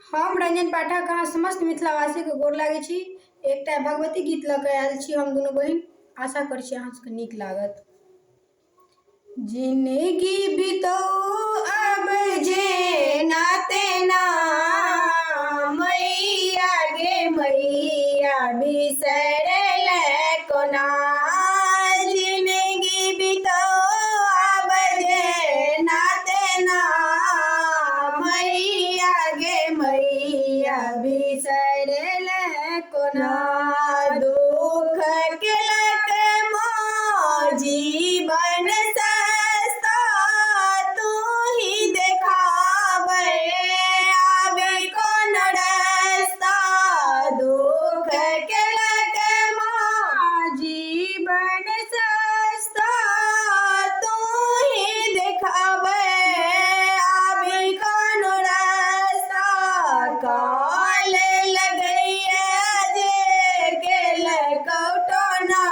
हम रंजन पाठक अहाँ समस्त मिथिलावासीके गोर लागै छी। एकटा भगवती गीत लऽ कऽ आयल छी हम दुनू बहिन। आशा करै छी अहाँ सबके नीक लागत। जिनगी बितौ अब जेना तेना, मैया गे मैया बिसरल कोना। जिनगी बितौ अब जेना तेना, मैया गे मैया बिसरल कोना। दुख केलक माँ जीवन सस्ता, तू ही देखाबै आबे कोन रस्ता। दुख केलक माँ जीवन सस्ता, तू ही देखाबै आबे कोन रस्ता। काल लगैया जे गेल कौटोना,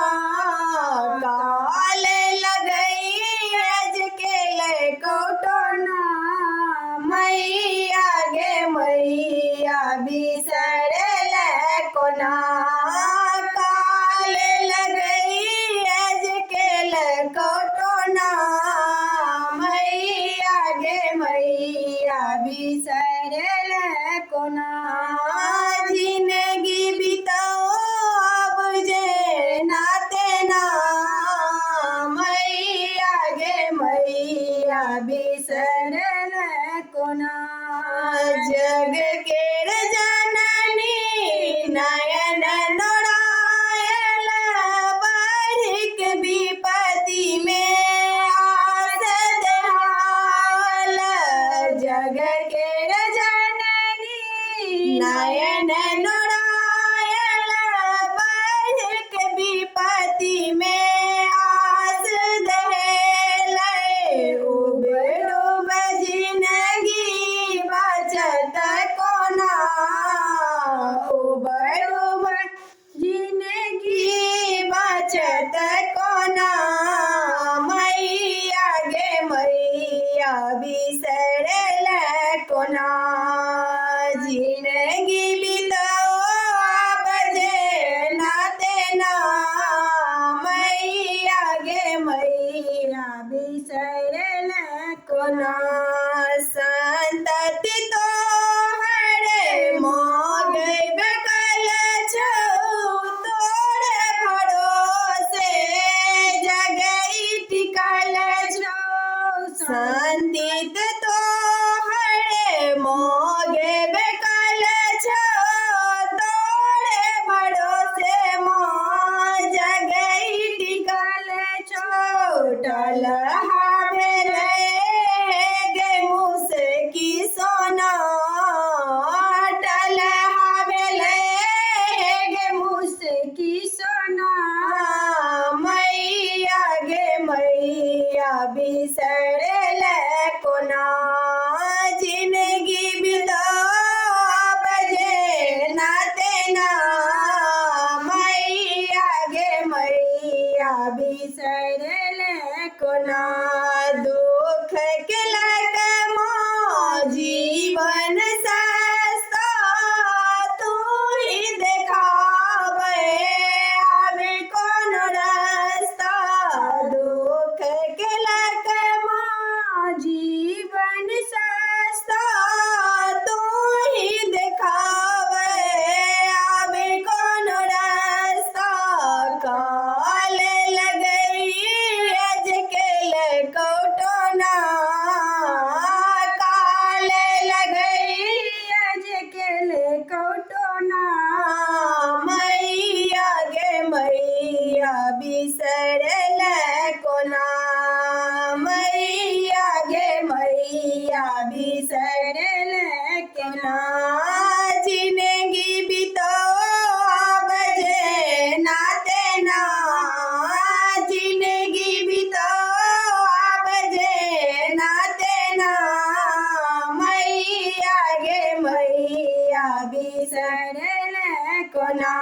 काल लगैया जे गेल कौटोना। मैया गे मैया बिसरल कोना। काल लगैया जे गेल कौटोना, मैया गे मैया बिसरल कोना। जिनगी बितौ अब जेना तेना, मैया गे मैया बिसरल कोना। जग केर जननी नयन नोरायल, बढ़िक विपत्ति में आस देहावल। जग केर जननी नयन नोरायल, बढ़िक विपत्ति में आस देहलै। उब डूब जिनगी बचत कोना, उब डूब जिनगी बचत कोना। मैया गे मैया बिसरल कोना। जिनगी बितौ अब जेना तेना, मैया गे मैया बिसरल कोना। संतति तोहर मांगै बेकल छौ, तोरे भरोसे जगै टिकल छौ। संतित तोहर मांगे बेकल छौ, तोरे भरोसे माँ जगै टिकल छौ। टलहा भेलै गे मुसे की सोना, टलहा भेलै गे मुसे की सोना। मैया गे मैया बिसरल कोना। जिनगी बितौ अब जेना तेना, मैया गे मैया बिसरल कोना। दुख केलक माँ जीवन सस्ता, तू ही देखाबै आबे कोन रस्ता। दुख केलक माँ जीवन सस्ता, तू ही देखाबै आबे कोन रस्ता। काल लगैया जे केल कौटोना, काल लगैया जे केल कौटोना। मैया गे मैया बिसरल कोना। मैया गे मैया बिसरल कोना। जिनगी बितौ अब जेना तेना, जिनगी बितौ अब जेना तेना। मैया गे मैया बिसरल कोना।